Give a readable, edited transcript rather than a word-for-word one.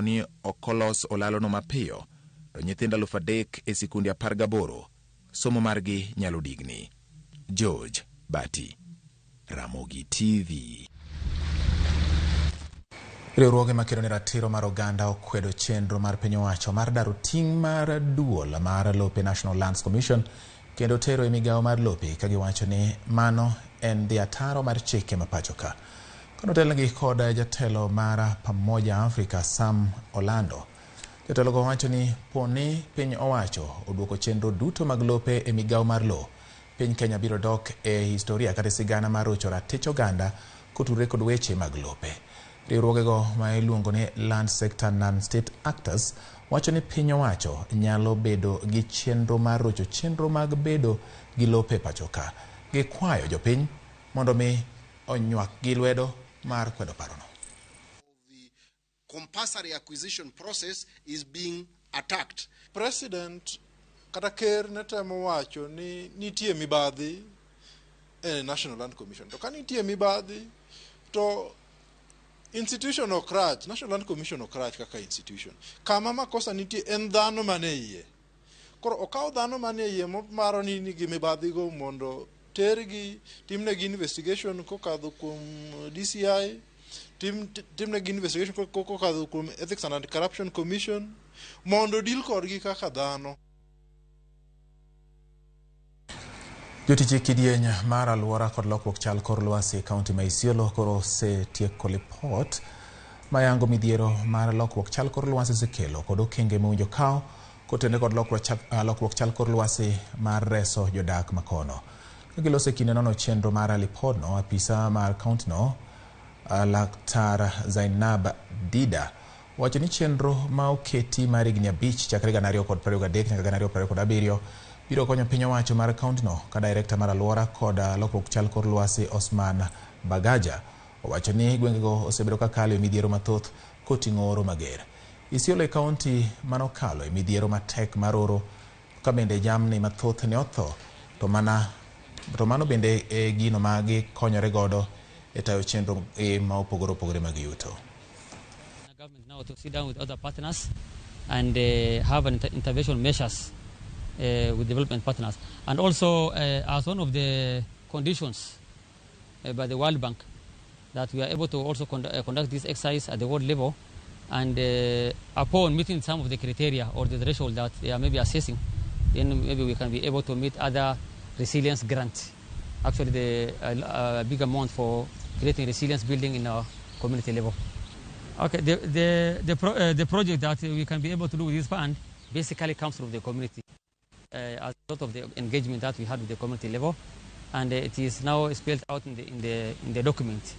ni ok olos olalono mapiyo, to nyithindo 3000 e sikunde 18 somo margi nyalo digni. George Bati, Ramogi TV. Riwruoge makedo ne ratiro mar oganda okwedo chenro mar piny owacho mar daro ting' mar duol mar lope National Lands Commission kendo tero e migawo mar lope ka giwacho ni mano en dhi ataro mar chike ma pacho ka. Kanotelnegi kod jatelo mar Pamoja Africa Sam Olando, jotelogo wacho ni poni piny owacho oduoko chenro duto mag lope e migawo mar lowo, piny Kenya biro dok e historia kata sigana mar rocho ratich oganda kotudore kod weche mag lope. Riwruogego ma iluongo ni Land Sector Non-State Actors wacho ni piny owacho nyalo bedo gi chenro mar rocho chenro mag bedo gi lope pacho ka. Gikwayo jopiny mondo mi onywak gi lwedo mar kwedo parono. Compulsory acquisition process is being attacked. President kata ker ne temo wacho ni nitie mibadhi e National Land Commission. To ka nitie mibadhi to institution ok rach, National Land Commission ok rach kaka institution. Kama makosa nitie en dhano mane iye. Koro okaw dhano mane iye moparo ni nigi mibadhigo mondo tergi, timnegi investigation kokadho kuom DCI, timnegi investigation kokadho kuom Ethics and Anti-Corruption Commission, mondo deal kodgi kaka dhano. Jotich e kidieny mar alwora kod lokruok chal kor lwasi e kaunti ma Isiolo koro osetieko lipot mayango midhiero mar lokruok chal kor lwasi osekelo kod okenge mowinjo kaw kotenore kod lokruok chal kor lwasi mar reso jodak makono. Ka giloso e kinde nono chenro mar lipodno, apisa mar kauntino Laktar Zainab Dida owacho ni chenro ma oketi mar higni 5 chakre 2023 nyaka 2027 biro konyo piny owacho mar kauntino ka direkta mar alwora kod lokruok chal kor lwasi Osman Bagaja owacho ni gwengego osebedo ka kalo e midhiero mathoth koting'o oro mager. Isiolo e kaunti manokalo e midhiero matek mar oro ka bende jamni mathoth ne otho to mano bende e gino ma gikonyore godo e tayo chenro ma opogore opogore mag yuto. Government now to sit down with other partners and have an intervention measures with development partners, and also as one of the conditions by the World Bank that we are able to also conduct this exercise at the world level, and upon meeting some of the criteria or the threshold that they are maybe assessing, then maybe we can be able to meet other resilience grants, actually the big amount for creating resilience building in our community level. Okay, the project that we can be able to do with this fund basically comes from the community, as a lot of the engagement that we had with the community level, and it is now spelled out in the document.